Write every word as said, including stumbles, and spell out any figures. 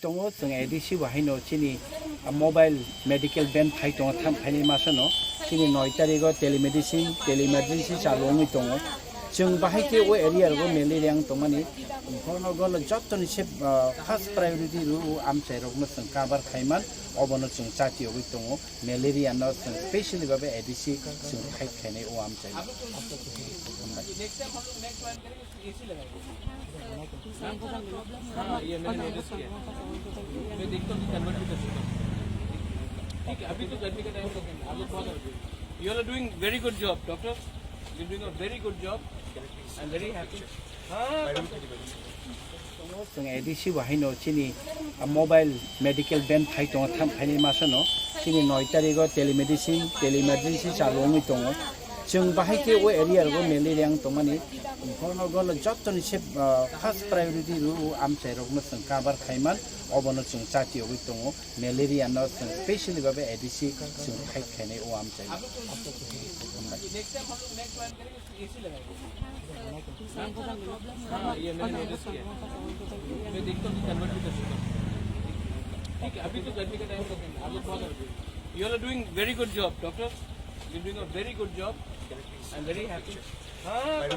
Tongo, chwng A D C bo haino chini, ah, mobile medical van phai tongo, tham phaini masano chini noi tarigo telemedicine, tele emergency chalu wngwi tongo. Chwng bahai khe o area rogo malaria wng tongmani, bono, bono jottoni se, ah, first priority rw o amchai rokno chwng cover khaiman, obono chwng chati ogwi tongo. Malaria no chwng specially babe A D C chwng fight khainai o amchai. हाँ, ये मैंने नोटिस किया। मैं देखता हूँ कि कन्वर्ट भी कर सकता हूँ। ठीक है, अभी तो गर्मी का टाइम है, आप लोग बहुत, you all are doing very good job, doctor। You are doing a very good job। I am very happy। हाँ। Chwng A D C bo haino chini, ah, mobile medical van phai tongo, tham phaini masano chini noi tarigo telemedicine, tele emergency chalu wngwi tongo. Chwng bahai khe o area rogo malaria wng tongmani, bono, bono jottoni se, ah, first priority rw o amchai rokno chwng cover khaiman, obono chwng chati ogwi tongo. Malaria no chwng specially babe A D C chwng fight khainai o amchai. हाँ, ये मैंने नोटिस किया। मैं देखता हूँ कि कन्वर्ट भी कर सकता हूँ। ठीक है, अभी तो गर्मी का टाइम है, आप लोग बहुत, you all are doing very good job, doctor। You are doing a very good job। I am very happy। हाँ।